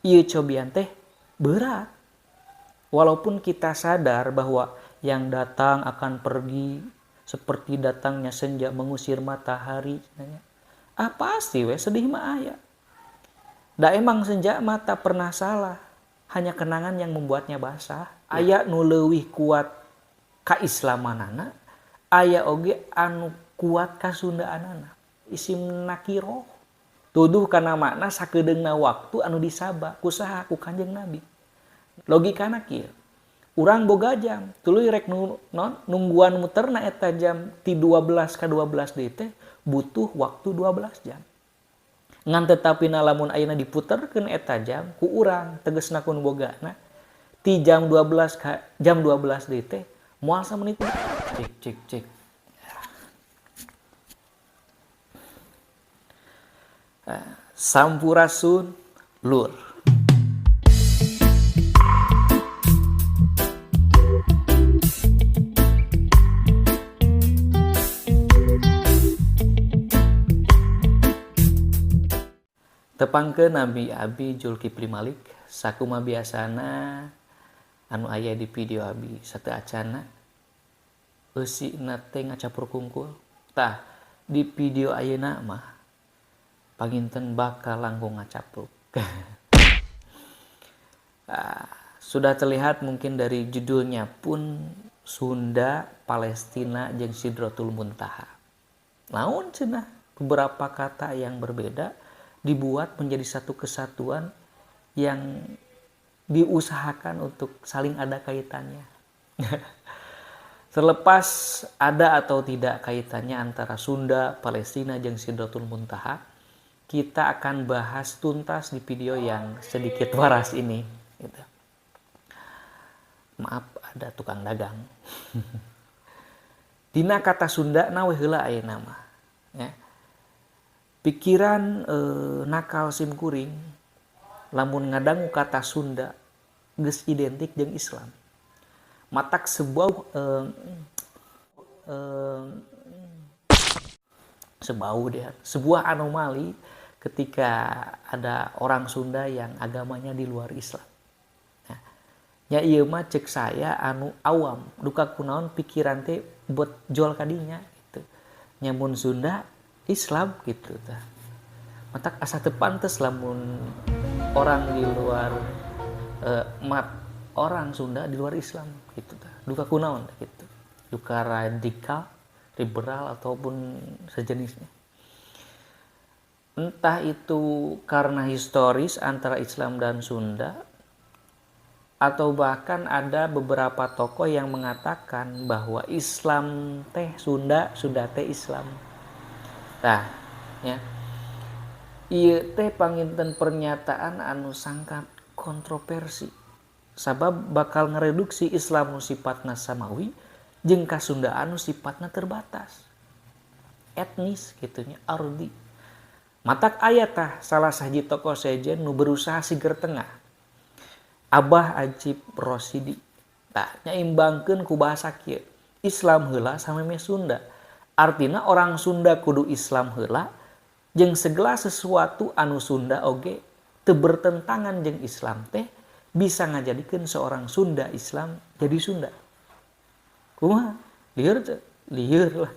Ieu cobian teh berat. Walaupun kita sadar bahwa yang datang akan pergi seperti datangnya senja mengusir matahari. Ah pasti we sedih mah aya. Da emang senja mah tak pernah salah. Hanya kenangan yang membuatnya basah. Aya nu leuwih kuat kaislamanana, aya oge anu kuat kasundaanana. Isim nakiroh. Tuduh kana makna sakedeungna waktu anu disaba ku saha ku Kanjeng Nabi. Logikana kieu. Urang boga jam, tuluy rek nungguan muterna eta jam ti 12 ka 12 deui teh butuh waktu 12 jam. Ngan tetapi lamun ayeuna diputerkeun eta jam ku urang tegasna ku nu bogana ti jam 12 ka jam 12 deui teh moal samenit. Cek cek cek. Sampurasun lur. Tepangkeun Nabi Abi Zulkifli Malik sakuma biasana anu aya di video abi sateu acana eusina teh ngacapur kungkul. Tah di video ayeuna mah panginten bakal langkung ngacapruk. Sudah terlihat mungkin dari judulnya pun Sunda, Palestina jeung Sidratul Muntaha. Naon cenah beberapa kata yang berbeda dibuat menjadi satu kesatuan yang diusahakan untuk saling ada kaitannya. Terlepas ada atau tidak kaitannya antara Sunda, Palestina jeung Sidratul Muntaha, kita akan bahas tuntas di video yang sedikit waras ini. Gitu. Maaf ada tukang dagang. Dina kata Sunda na we heula ayeuna mah. Ya. Pikiran nakal simkuring lamun ngadangu kata Sunda geus identik jeung Islam. Matak sebau sebau deh, sebuah anomali ketika ada orang Sunda yang agamanya di luar Islam. Nah, nya ieu mah cek saya anu awam, duka kunaon pikiran teh buat jual kadinya gitu. Nya mun Sunda Islam gitu tah. Matak asa teu pantes lamun orang di luar orang Sunda di luar Islam gitu tah. Duka kunaon gitu. Duka radikal, liberal ataupun sejenisnya. Entah itu karena historis antara Islam dan Sunda atau bahkan ada beberapa tokoh yang mengatakan bahwa Islam teh Sunda, Sunda teh Islam. Tah, ya. Ieu teh panginten pernyataan anu sangkat kontroversi. Sabab bakal ngereduksi Islam nu sifatna samawi jeung kasundaan nu sifatna terbatas. Etnis kitu nya, ardi. Matak aya tah salah sahiji tokoh sejen nu berusaha siger tengah. Abah Ajib Rosidi. Tah nyaimbangkeun ku bahasa kieu. Islam heula samemeh Sunda. Artina orang Sunda kudu Islam heula jeung segala sesuatu anu Sunda oge teu bertentangan jeung Islam teh bisa ngajadikeun seorang Sunda Islam jadi Sunda. Kumaha? Lieur teu? Lieur lah.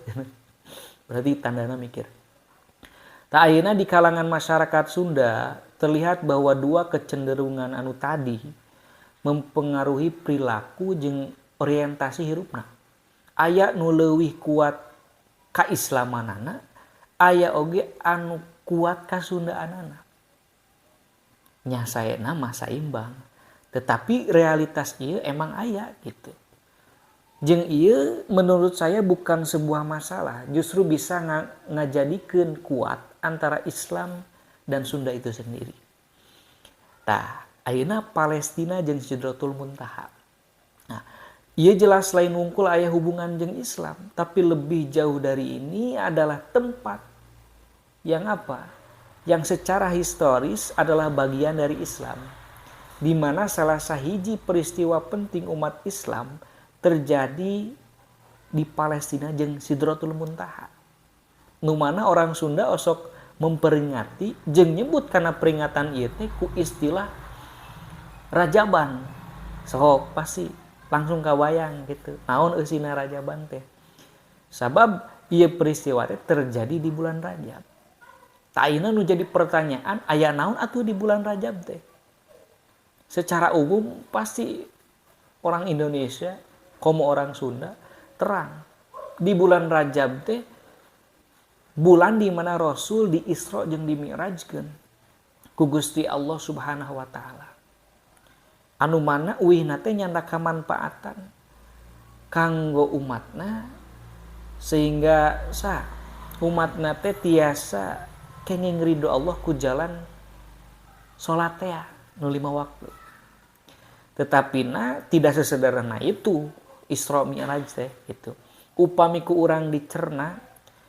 Berarti tandana mikir. Tah ayeuna di kalangan masyarakat Sunda terlihat bahwa dua kecenderungan anu tadi mempengaruhi perilaku jeung orientasi hirupna. Aya nu leuwih kuat kaislamanana, aya oge anu kuat kasundaanana. Nya saena mah saimbang, tetapi realitas ieu emang aya gitu. Jeung ieu menurut saya bukan sebuah masalah, justru bisa ngajadikeun kuat antara Islam dan Sunda itu sendiri. Tah, ayeuna Palestina jeung Sidratul Muntaha. Nah, ieu jelas lain wungkul aya hubungan jeung Islam, tapi lebih jauh dari ini adalah tempat yang apa? Yang secara historis adalah bagian dari Islam, di mana salah sahiji peristiwa penting umat Islam terjadi di Palestina jeung Sidratul Muntaha. Nu mana orang Sunda osok memperingati jeung nyebut kana peringatan ieu teh ku istilah Rajaban. Sok pasti langsung kabayang gitu. Naon eusina Rajaban teh? Sabab ieu peristiwa teh terjadi di bulan Rajab. Tah ayeuna nu jadi pertanyaan, aya naon atuh di bulan Rajab teh? Secara umum pasti orang Indonesia, komo orang Sunda, terang. Di bulan Rajab teh bulan di mana Rasul di Isra jeung dimi'rajkeun ku Gusti Allah Subhanahu wa taala. Anu mana uihna teh nyandak kamanfaatan kanggo umatna sehingga sa umatna teh tiasa kenging ridho Allah ku jalan salat teh nu 5 waktu. Tetapi na tidak sesederhana itu Isra Mi'raj teh gitu. Upami ku urang dicerna,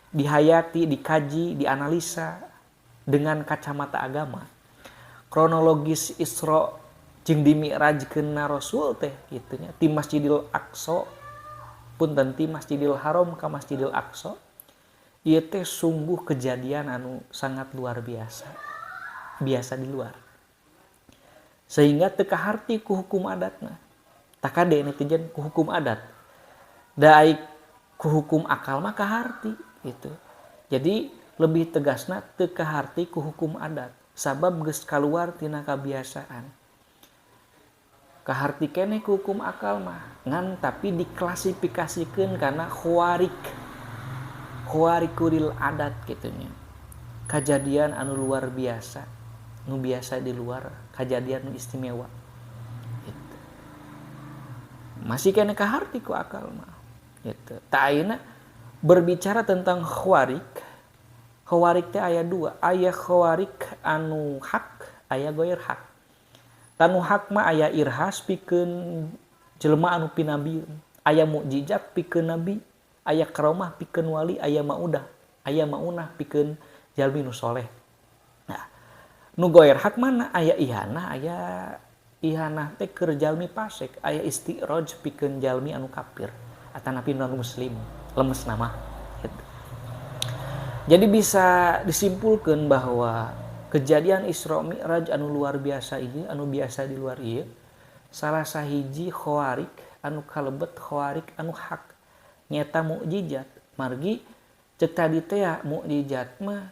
dihayati, dikaji, dianalisa dengan kacamata agama. Kronologis Isra jeung dimi'rajkeun Rasul teh kitu nya ti Masjidil Aqsa punten ti Masjidil Haram ka Masjidil Aqsa ieu teh sungguh kejadian anu sangat luar biasa. Biasa di luar. Sehingga teu kaharti ku hukum adatna. Takade netizen ku hukum adat. Da ai ku hukum akal mah kaharti gitu. Jadi lebih tegasna teu kaharti ku hukum adat sabab geus kaluar tina kabiasaan. Kaharti keneh ku hukum akal mah ngan tapi diklasifikasikeun kana khawarik. Khawarikul adat kitu nya. Kajadian anu luar biasa, nu biasa di luar, kajadian nu istimewa. Gitu. Masih keneh kaharti ku akal mah. Gitu. Tah ayeuna berbicara tentang khawarik, khawarik teh aya dua, aya khawarik anu hak, aya goir hak. Tanu hak mah aya irhas pikeun jelema anu pinabieun, aya mukjizat pikeun nabi, aya karomah pikeun wali, aya maudah, aya maunah pikeun jalmi nu soleh. Nah, nu goir hak mana aya ihanah, aya ihanah teh keur jalmi fasik, aya istiroj pikeun jalmi anu kafir atanapi non muslim, lemes nama gitu. Jadi bisa disimpulkan bahwa kejadian Isra Mi'raj anu luar biasa ieu, anu biasa di luar ieu, salah sahiji khawarik anu kalebet khawarik anu hak nyata mukjizat. Margi cek tadi teh ya, mukjizat mah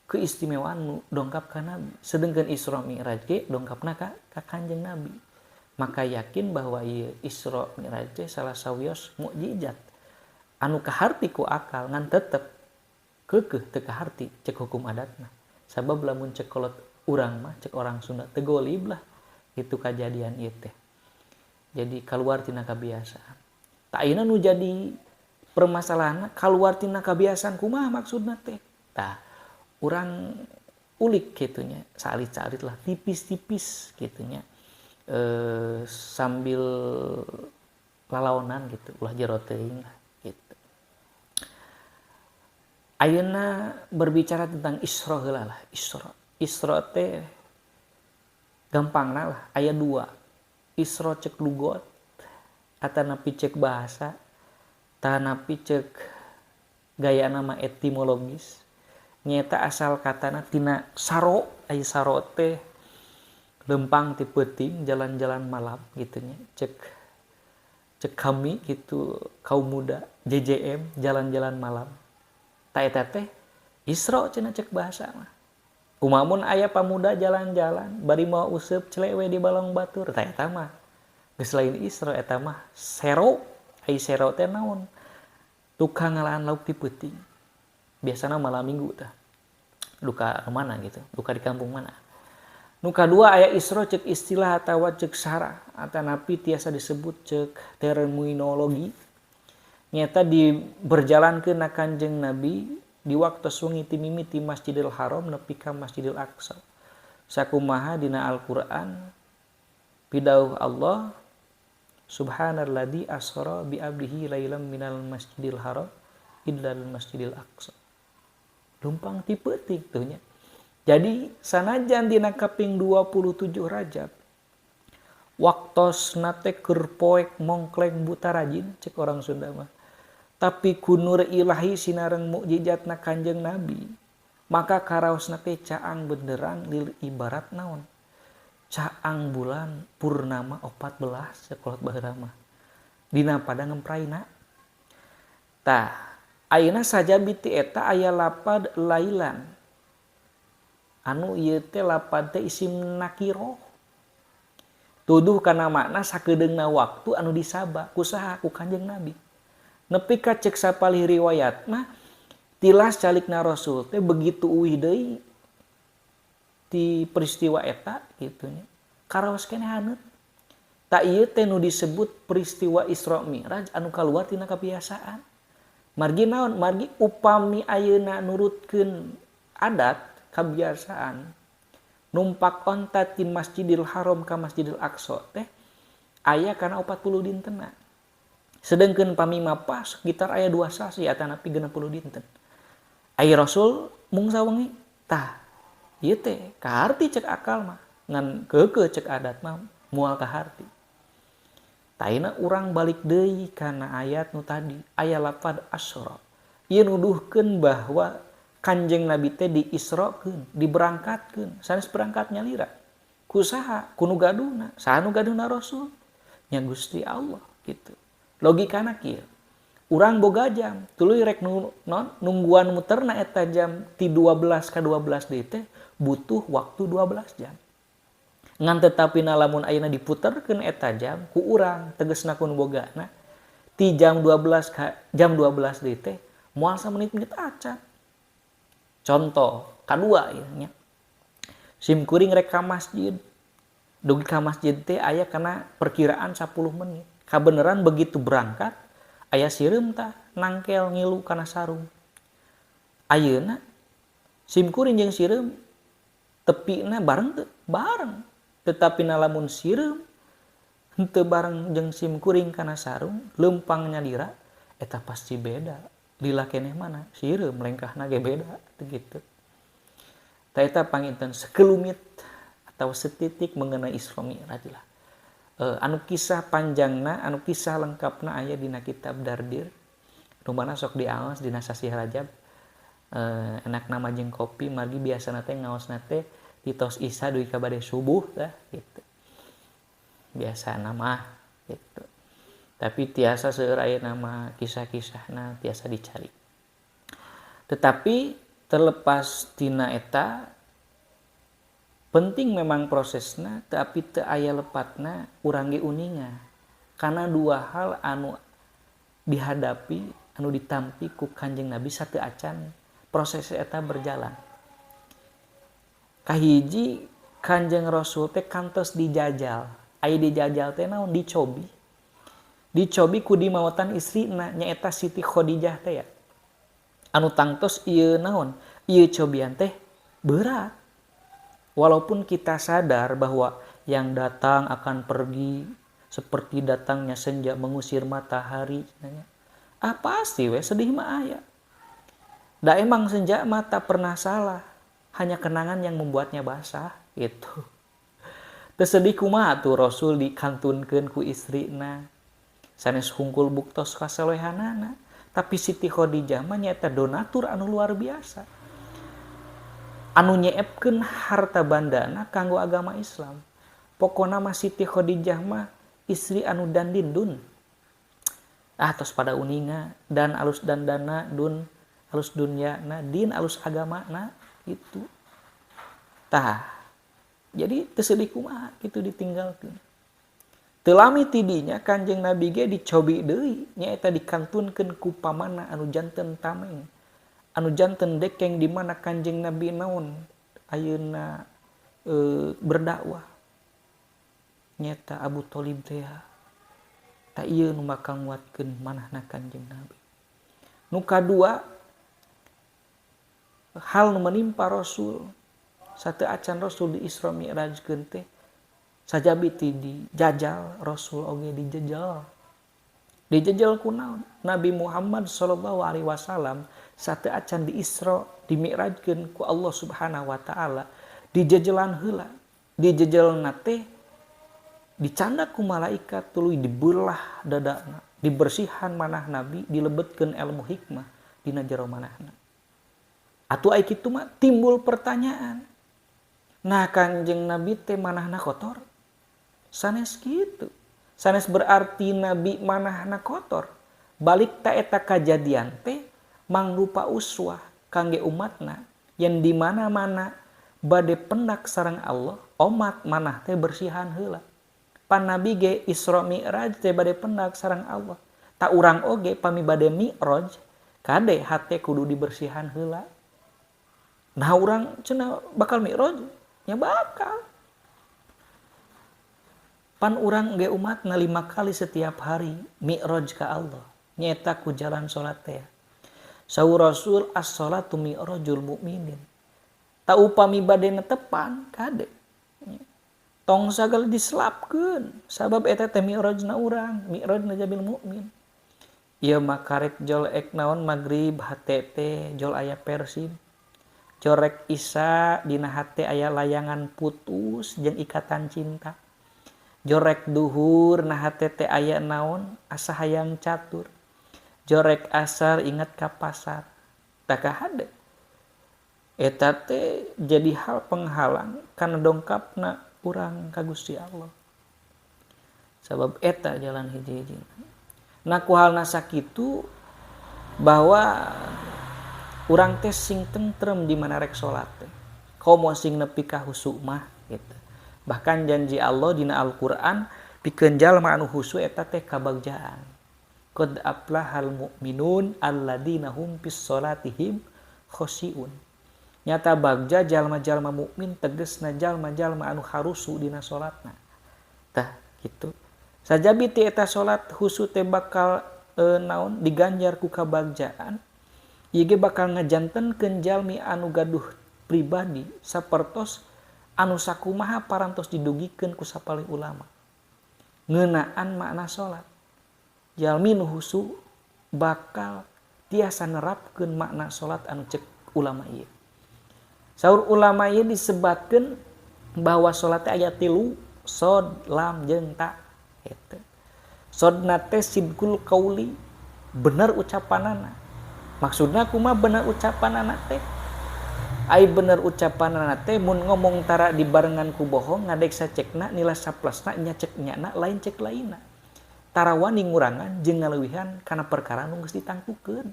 keistimewaan nu dongkap ka Nabi, sedengkeun Isra Mi'raj ge dongkapna ka Kanjeng Nabi. Maka yakin bahwa ieu Isra Mi'raj teh salah sawios mukjizat anu kaharti ku akal ngan tetep keukeuh teu kaharti cek hukum adatna. Sabab lamun cek kolot urang mah, cek orang Sunda teu golib lah itu kajadian ieu teh. Jadi kaluar tina kabiasaan. Tah ayeuna nu jadi permasalahanna kaluar tina kabiasaan kumaha maksudna teh? Tah urang ulik kitu nya, saalit-saalit lah, tipis-tipis kitu nya. Sambil lalaonan gitu, ulah jero teuing lah gitu. Ayeuna berbicara tentang Isra heula lah, Isra. Isra teh gampangna lah, aya dua. Isra cek lugot atanapi cek bahasa, tanapi cek gaya nama etimologis. Nyeta asal katana tina saro, aya saro teh lempang ti peuting jalan-jalan malam gitu nya. Cek cek kami gitu kaum muda JJM jalan-jalan malam. Ta eta teh Isra cenah cek bahasa mah. Kumamun aya pamuda jalan-jalan bari mawa useup celewe di balong batur, ta eta mah geus lain Isra, eta mah sero. Ai sero teh naon? Tukang ngalaan lauk ti peuting. Biasana malam minggu tah. Duka mana gitu, duka di kampung mana. Nu kadua aya Isra cek istilah atawa cek syarah atanapi tiasa disebut cek terminologi. Nyata di berjalankeun na Kanjeng Nabi di waktu wengi ti mimiti Masjidil Haram nepi ka Masjidil Aqsa. Sakumaha dina Al-Qur'an pidauh Allah subhanalladzi asra bi abdihi lailan minal Masjidil Haram ilal Masjidil Aqsa. Lumpang ti peuting tuh nya. Jadi sanajan dina kaping 27 Rajab waktosna teh keur poek mongkleng buta rajin cek orang Sunda mah. Tapi ku nur ilahi sinareng mukjizatna Kanjeng Nabi, maka karaosna teh caang benderang lil ibarat naon. Caang bulan purnama 14 sekolot baheula mah. Dina pada ngempraina. Tah, ayeuna sajabi ti eta aya lapad lailan. Anu ieu teh lapad teh isim nakiroh. Tuduh kana makna sakedeungna waktu anu disaba ku saha ku Kanjeng Nabi. Nepi ka cek sapalih riwayat mah tilas calikna Rasul teh begitu uih deui ti peristiwa eta kitu nya. Karaos keneh haneut. Ta ieu teh nu disebut peristiwa Isra Mi'raj anu kaluar tina kebiasaan. Margi naon? Margi upami ayeuna nurutkeun adat kebiasaan numpak onta ti Masjidil Haram ka Masjidil Aqsa teh aya kana 40 dintena. Sedengkeun pami mapah sekitar aya 2 sasi atanapi 60 dinten. Ai Rasul mung sawengi tah ieu teh kaharti cek akal mah ngan keukeuh cek adat mah moal kaharti. Taina urang balik deui kana ayat nu tadi aya lapad asra. Ieu nuduhkeun bahwa Kanjeng Nabi teh diisrokeun, diberangkatkeun, sanes berangkat nyalira. Ku saha? Ku nu gaduhna. Saha nu gaduhna Rasul? Nya Gusti Allah gitu. Logikana kieu. Urang boga jam, tuluy rek nungguan muterna eta jam ti 12 ka 12 deui teh butuh waktu 12 jam. Ngan tetapi lamun ayeuna diputerkeun eta jam ku urang tegesna ku nu bogana ti jam 12 ka jam 12 deui teh moal samenit-menit acan. Contoh kadua ieu nya. Sim kuring rek ka masjid. Dugi ka masjid teh aya kana perkiraan 10 menit. Kabeneran begitu berangkat aya sireum tah nangkel ngilu kana sarung. Ayeuna sim kuring jeung sireum tepina bareng teu? Bareng. Tetapi lamun sireum henteu bareng jeung sim kuring kana sarung leumpang nyalira eta pasti beda. Lila keneh mana sireum lengkahna ge beda gitu. Ta eta panginten sekelumit atau setitik mengenai Isra Mi'raj lah. Anu kisah panjangna, anu kisah lengkapna aya dina kitab Dardir. Nu mana sok diaos dina sasih Rajab. Enak nama jeung kopi margi biasana teh ngaosna teh ditos Isya dugi ka bade subuh tah gitu. Biasana mah gitu. Tapi tiasa seueur aya nama kisah-kisahna tiasa dicari. Tetapi terlepas tina eta penting memang prosesna tapi teu aya lepatna urang ge uninga. Karena dua hal anu dihadapi anu ditampi ku Kanjeng Nabi sateu acan proses eta berjalan. Kahiji Kanjeng Rasul teh kantos dijajal. Aya dijajal teh naon dicobi. Dicobi ku dimautan istrina nyaeta Siti Khadijah teh ya. Anu tangtos ieu naon? Ieu cobian teh berat. Walaupun kita sadar bahwa yang datang akan pergi seperti datangnya senja mengusir matahari, nanya. Ah pasti we sedih mah aya. Da emang senja mah tak pernah salah, hanya kenangan yang membuatnya basah gitu. Teu sedih kumaha tuh Rasul dikantunkeun ku istrina. Sanes hungkul buktos kasalehanana, tapi Siti Khadijah mah nyaeta donatur anu luar biasa. Anu nyeepkeun harta bandana kanggo agama Islam. Pokona mah Siti Khadijah mah istri anu dandindun. Ah tos pada uninga dan alus dandana dun alus dunyana din alus agamana gitu. Tah. Jadi teu sedih kumaha kitu ditinggalkeun. Teu lami tidinya Kanjeng Nabi ge dicobi deui nyaeta dikantunkeun ku pamana anu janten tameng. Anu janten dekeng di mana Kanjeng Nabi naon ayeuna berdakwah. Nyaeta Abu Thalib teh. Ta ieu nu bakal nguatkeun manahna Kanjeng Nabi. Nu kadua hal nu menimpa Rasul sateu acan Rasul di Isra Mi'rajkeun teh sajabi ti dijajal Rasul oge dijejel. Dijejel ku naon? Nabi Muhammad sallallahu alaihi wasallam sateu acan di Isra di Mi'rajkeun ku Allah Subhanahu wa taala dijejelan heula. Dijejelna teh dicandak ku malaikat tuluy dibelah dadana, dibersihan manah Nabi, dilebetkeun ilmu hikmah dina jero manahna. Atuh ai kitu mah timbul pertanyaan. Nah Kanjeng Nabi teh manahna kotor. Sanes kitu. Sanes berarti Nabi manahna kotor. Balik ta eta kajadian teh mangrupa uswah kangge umatna yang di mana-mana bade pendak sareng Allah, omat manah teh bersihan heula. Pan Nabi ge Isra Mi'raj teh bade pendak sareng Allah. Tak urang oge pami bade mi'raj kade hate kudu dibersihan heula. Nah urang cenah bakal mi'raj nya bakal. Pan urang ge umatna 5 kali setiap hari mi'raj ka Allah. Nyaeta ku jalan salat teh. Saur Rasul as-salatu mi'rajul mukminin. Ta upami bade netepan kade. Tong sagala diselapkeun sabab eta teh mi'rajna urang, mi'rajna jabil mukmin. Ieu mah karek jol ek naon magrib hate teh jol aya Persib. Corek Isya dina hate aya layangan putus jeung ikatan cinta. Jorek duhur na hate teh aya naon asa hayang catur. Jorek asar ingat ka pasar. Tak kahade. Eta teh jadi hal penghalang kana dongkapna urang ka Gusti Allah. Sabab eta jalan hiji-hijina. Nah ku halna sakitu bahwa urang teh sing tentrem di mana rek salat teh. Komo sing nepi ka husu mah gitu. Bahkan janji Allah dina Al-Qur'an pikeun jalma anu husu eta teh kabagjaan. Qad aflahal mu'minun alladzina hum fis salatihim khosyiun. Nyata bagja jalma-jalma mukmin tegesna jalma-jalma anu harusu dina salatna. Tah kitu. Sajabi ti eta salat husu teh bakal naon diganjar ku kabagjaan. Ieu ge bakal ngajantenkeun jalmi anu gaduh pribadi sapertos anu sakumaha parantos didugikeun ku sapalih ulama. Ngeunaan makna salat. Jalmi nu husu bakal tiasa nerapkeun makna salat anu cek ulama ieu. Saur ulama ieu disebatkeun bahwa salat teh aya 3, sod, lam jeung ta. Eta. Sodna teh sidqul qauli, bener ucapanana. Maksudna kumaha bener ucapanana teh? Ai bener ucapanana teh mun ngomong tara dibarengan ku bohong ngadek sacekna nila saplasna nya cek nyana lain cek lainna. Tara wani ngurangan jeung ngaleuwihan kana perkara nu geus ditangtukeun.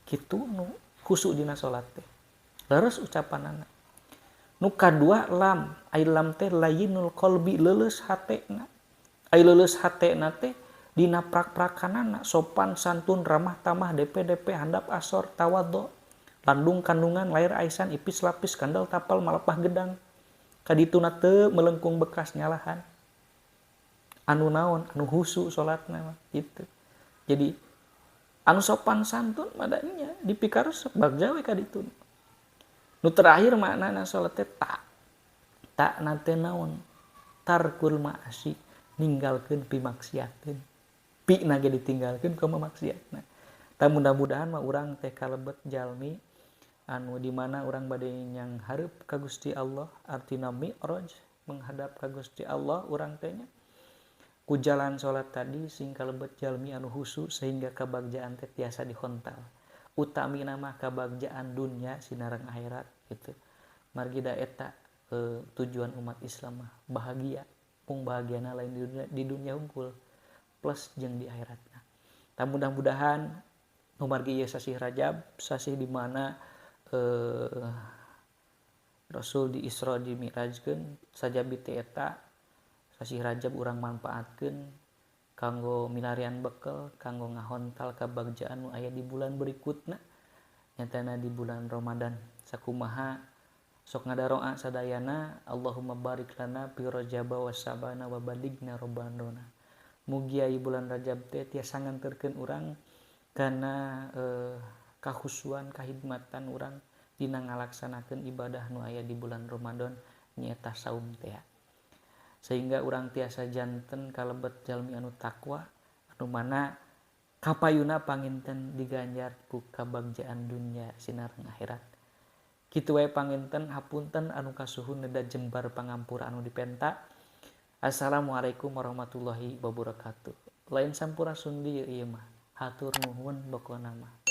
Kitu nu khusyuk dina salat teh. Leres ucapanana. Nu kadua lam, ai lam teh layinul qalbi leuleus hatena. Ai leuleus hatena teh dina prak-prakanana sopan santun ramah tamah DP-DP handap asor tawadhu landung kandungan lahir aisan ipis lapis kandel tapal malapah gedang kadituna teu melengkung bekas nyalahan anu naon anu husu salatna mah gitu. Jadi anu sopan santun madanya dipikaresep bagja we kadituna. Nu terakhir maknana salat teh ta. Ta na teh naon? Tarkul ma'asi, ninggalkeun pimaksiateun. Pi na ge ditinggalkeun kumaha maksiatna. Tah mudah-mudahan mah urang teh kalebet jalmi anu di mana urang bade nyanghareup ka Gusti Allah, artina mi'raj menghadap ka Gusti Allah urang teh nya. Ku jalan salat tadi sing kalebet jalmi anu husu sehingga kabagjaan teh tiasa dihontal. Utamina mah kabagjaan dunya sinareng akhirat gitu. Margi da eta tujuan umat Islam mah bahagia, pung bahagiana lain di dunia hungkul plus jeung di akhiratna. Tah mudah-mudahan numargi ieu sasih Rajab, sasih di mana Rasul di Isra di Mi'rajkeun sajabi teh eta sasih Rajab urang manfaatkeun kanggo milarian bekel, kanggo ngahontal kabagjaan nu aya di bulan berikutna, nyatana di bulan Ramadan. Sakumaha sok ngadaroa sadayana, Allahumma barik lana fi Rajaba wa Sya'bana wa balighna Ramadana. Mugi aya bulan Rajab teh tiasa nganterkeun urang kana kahusuan kahidmatan urang dina ngalaksanakeun ibadah nu aya di bulan Ramadan nyaeta saum teh. Sehingga urang tiasa janten kalebet jalmi anu takwa anu mana kapayuna panginten diganjar ku kabagjaan dunya sinareng akhirat. Kitu wae panginten hapunten anu kasuhun neda jembar pangampura anu dipenta. Assalamualaikum warahmatullahi wabarakatuh. Lain sampurasun dieu ieu mah. Hatur nuhun pokona mah.